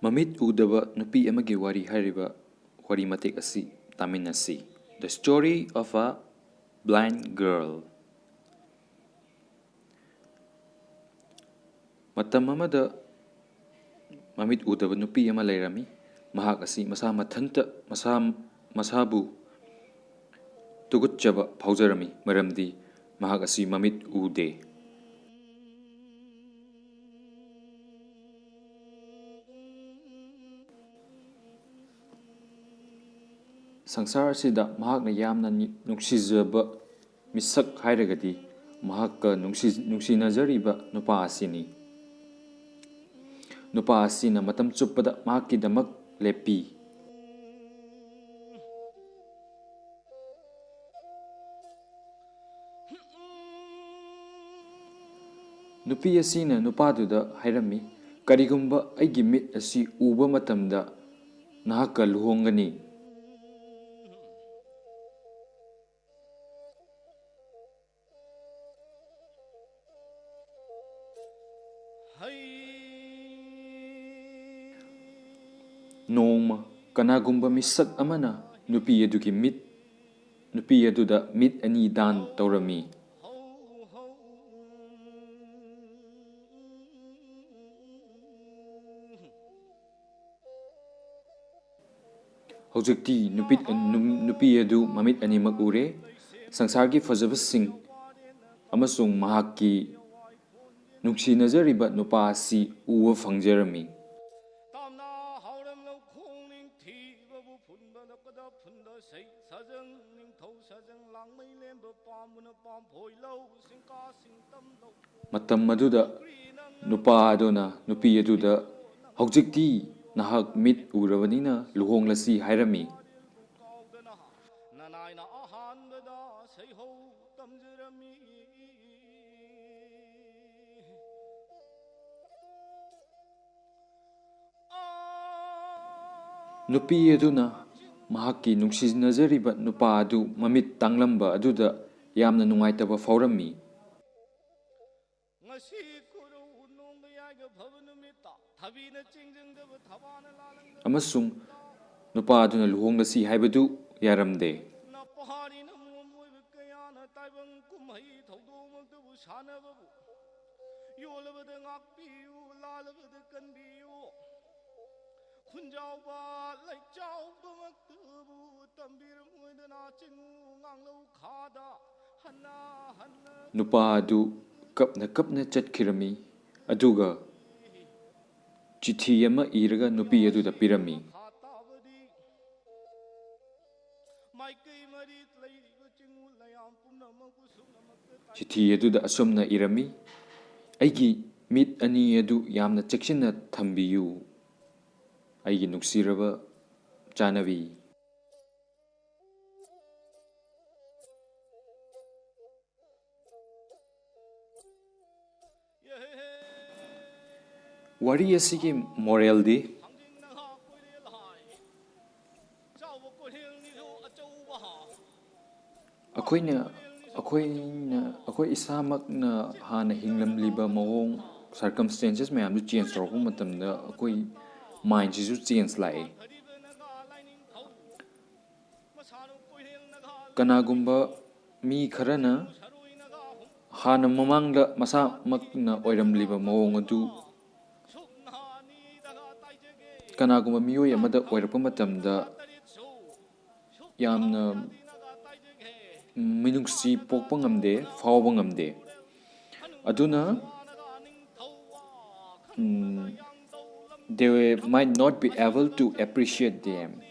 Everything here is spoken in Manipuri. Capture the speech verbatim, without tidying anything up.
ꯃꯃꯤꯠ ꯎꯗꯕ ꯅꯨꯄꯤ ꯑꯃꯒꯤ ꯋꯥꯔꯤ ꯍꯥꯏꯔꯤꯕ ꯋꯥꯔꯤ ꯃꯇꯦꯛ ꯑꯁꯤ ꯇꯥꯃꯤꯟꯅꯁꯤ꯫ The Story of a Blind Girl꯫ ꯃꯇꯝ ꯑꯃꯗ ꯃꯃꯤꯠ ꯎꯗꯕ ꯅꯨꯄꯤ ꯑꯃ ꯂꯩꯔꯝꯃꯤ꯫ ꯃꯍꯥꯛ ꯑꯁꯤ ꯃꯁꯥ ꯃꯊꯟꯇ ꯃꯁꯥ, ꯃꯁꯥꯕꯨ ꯇꯨꯀꯠꯆꯕ ꯐꯥꯎꯖꯔꯝꯃꯤ, ꯃꯔꯝꯗꯤ ꯃꯍꯥꯛ ꯑꯁꯤ ꯃꯃꯤꯠ ꯎꯗꯦ꯫ ꯁꯪꯁꯥꯔ ꯑꯁꯤꯗ ꯃꯍꯥꯛꯅ ꯌꯥꯝꯅ ꯅꯤ-, ꯅꯨꯡꯁꯤꯖꯕ ꯃꯤꯁꯛ ꯍꯥꯏꯔꯒꯗꯤ ꯃꯍꯥꯛꯀ ꯅꯨꯡꯁꯤ-, ꯅꯨꯡꯁꯤꯅꯖꯔꯤꯕ ꯅꯨꯄꯥ ꯑꯁꯤꯅꯤ꯫ ꯅꯨꯄꯥ ꯑꯁꯤꯅ ꯃꯇꯝ ꯆꯨꯞꯄꯗ ꯃꯍꯥꯛꯀꯤꯗꯃꯛ ꯂꯦꯞꯄꯤ꯫ ꯅꯨꯄꯤ ꯑꯁꯤꯅ ꯅꯨꯄꯥꯗꯨꯗ ꯍꯥꯏꯔꯝꯃꯤ, "ꯀꯔꯤꯒꯨꯝꯕ ꯑꯩꯒꯤ ꯃꯤꯠ ꯑꯁꯤ ꯎꯕ ꯃꯇꯝꯗ ꯅꯍꯥꯛꯀ ꯂꯨꯍꯣꯡꯒꯅꯤ꯫" ꯅꯣꯡꯃ ꯀꯅꯥꯒꯨꯝꯕ ꯃꯤꯁꯛ ꯑꯃꯅ ꯅꯨꯄꯤ ꯑꯗꯨꯒꯤ ꯃꯤꯠ, ꯅꯨꯄꯤ ꯑꯗꯨꯗ ꯃꯤꯠ ꯑꯅꯤ ꯗꯥꯟ ꯇꯧꯔꯝꯃꯤ꯫ ꯍꯧꯖꯤꯛꯇꯤ ꯅꯨꯄꯤ, ꯅꯨ-, ꯅꯨꯄꯤ ꯑꯗꯨ ꯃꯃꯤꯠ ꯑꯅꯤꯃꯛ ꯎꯔꯦ꯫ ꯁꯪꯁꯥꯔꯒꯤ ꯐꯖꯕꯁꯤꯡ ꯑꯃꯁꯨꯡ ꯃꯍꯥꯛꯀꯤ ꯅꯨꯡꯁꯤꯅꯖꯔꯤꯕ ꯅꯨꯄꯥ ꯑꯁꯤ ꯎꯕ ꯐꯪꯖꯔꯝꯃꯤ꯫ ꯃꯇꯝ ꯑꯗꯨꯗ ꯅꯨꯄꯥ ꯑꯗꯨꯅ ꯅꯨꯄꯤ ꯑꯗꯨꯗ, "ꯍꯧꯖꯤꯛꯇꯤ ꯅꯍꯥꯛ ꯃꯤꯠ ꯎꯔꯕꯅꯤꯅ ꯂꯨꯍꯣꯡꯂꯁꯤ" ꯍꯥꯏꯔꯝꯃꯤ꯫ ꯅꯨꯄꯤ ꯑꯗꯨꯅ ꯃꯍꯥꯛꯀꯤ ꯅꯨꯡꯁꯤꯅꯖꯔꯤꯕ ꯅꯨꯄꯥ ꯑꯗꯨ ꯃꯃꯤꯠ ꯇꯥꯡꯂꯝꯕ ꯑꯗꯨꯗ ꯌꯥꯝꯅ ꯅꯨꯡꯉꯥꯏꯇꯕ ꯐꯥꯎꯔꯝꯃꯤ꯫ ꯑꯃꯁꯨꯡ ꯅꯨꯄꯥ ꯑꯗꯨꯅ ꯂꯨꯍꯣꯡꯂꯁꯤ ꯍꯥꯏꯕꯗꯨ ꯌꯥꯔꯝꯗꯦ꯫ ꯅꯄꯥꯔꯤꯅ ꯃꯣꯝ ꯑꯣꯏꯕ ꯀꯌꯥꯅ ꯇꯥꯏꯕꯪ ꯀꯨꯝꯍꯩ ꯊꯧꯗꯣꯛꯃꯛꯇꯕꯨ ꯁꯥꯟꯅꯕꯕꯨ ꯌꯣꯜꯂꯕꯗ ꯉꯥꯛꯄꯤꯌꯨ, ꯂꯥꯜꯂꯕꯗ ꯀꯟꯕꯤꯌꯨ꯫ ꯈꯨꯟꯖꯥꯎꯕ ꯂꯩꯆꯥꯎꯕꯃꯛꯇꯕꯨ ꯇꯝꯕꯤꯔꯝꯃꯣꯏꯗꯅ ꯆꯤꯡꯉꯨ ꯉꯥꯡꯂꯧ ꯈꯥꯗ ꯍꯟꯅ ꯍꯟꯅ ꯅꯨꯄꯥ ꯑꯗꯨ ꯀꯞꯅ ꯀꯞꯅ ꯆꯠꯈꯤꯔꯝꯃꯤ꯫ ꯑꯗꯨꯒ ꯆꯤꯊꯤ ꯑꯃ ꯏꯔꯒ ꯅꯨꯄꯤ ꯑꯗꯨꯗ ꯄꯤꯔꯝꯃꯤ꯫ ꯃꯈꯥ ꯇꯥꯕꯗꯤ ꯃꯥꯏꯀꯩ ꯃꯔꯤ ꯂꯩꯔꯤꯕ ꯆꯤꯡꯉꯨ ꯂꯩꯌꯥꯝ ꯄꯨꯝꯅꯃꯛꯄꯨ ꯁꯨꯞꯅꯃꯛꯇ ꯆꯤꯊꯤ ꯑꯗꯨꯗ ꯑꯁꯨꯝꯅ ꯏꯔꯝꯃꯤ, "ꯑꯩꯒꯤ ꯃꯤꯠ ꯑꯅꯤ ꯑꯗꯨ ꯌꯥꯝꯅ ꯆꯦꯛꯁꯤꯟꯅ ꯊꯝꯕꯤꯌꯨ, ꯑꯩꯒꯤ ꯅꯨꯡꯁꯤꯔꯕ ꯆꯥꯅꯕꯤ"꯫ ꯋꯥꯔꯤ ꯑꯁꯤꯒꯤ ꯃꯣꯔꯦꯜꯗꯤ ꯑꯩꯈꯣꯏꯅ, ꯑꯩꯈꯣꯏꯅ, ꯑꯩꯈꯣꯏ ꯏꯁꯥꯃꯛꯅ ꯍꯥꯟꯅ ꯍꯤꯡꯂꯝꯂꯤꯕ ꯃꯑꯣꯡ, circumstances ꯃꯌꯥꯝꯗꯨ change ꯇꯧꯔꯛꯄ ꯃꯇꯝꯗ ꯑꯩꯈꯣꯏ mindꯁꯤꯁꯨ change ꯂꯥꯛꯏ꯫ ꯀꯅꯥꯒꯨꯝꯕ ꯃꯤ ꯈꯔꯅ ꯍꯥꯟꯅ ꯃꯃꯥꯡꯗ ꯃꯁꯥꯃꯛꯅ ꯑꯣꯏꯔꯝꯂꯤꯕ ꯃꯑꯣꯡ ꯑꯗꯨ ꯀꯅꯥꯒꯨꯝꯕ ꯃꯤꯑꯣꯏ ꯑꯃꯗ ꯑꯣꯏꯔꯛꯄ ꯃꯇꯝꯗ ꯌꯥꯝꯅ ꯃꯤꯅꯨꯡꯁꯤ ꯄꯣꯛꯄ ꯉꯝꯗꯦ, ꯐꯥꯎꯕ ꯉꯝꯗꯦ꯫ ꯑꯗꯨꯅ, ꯎꯝ, they might not be able to appreciate them.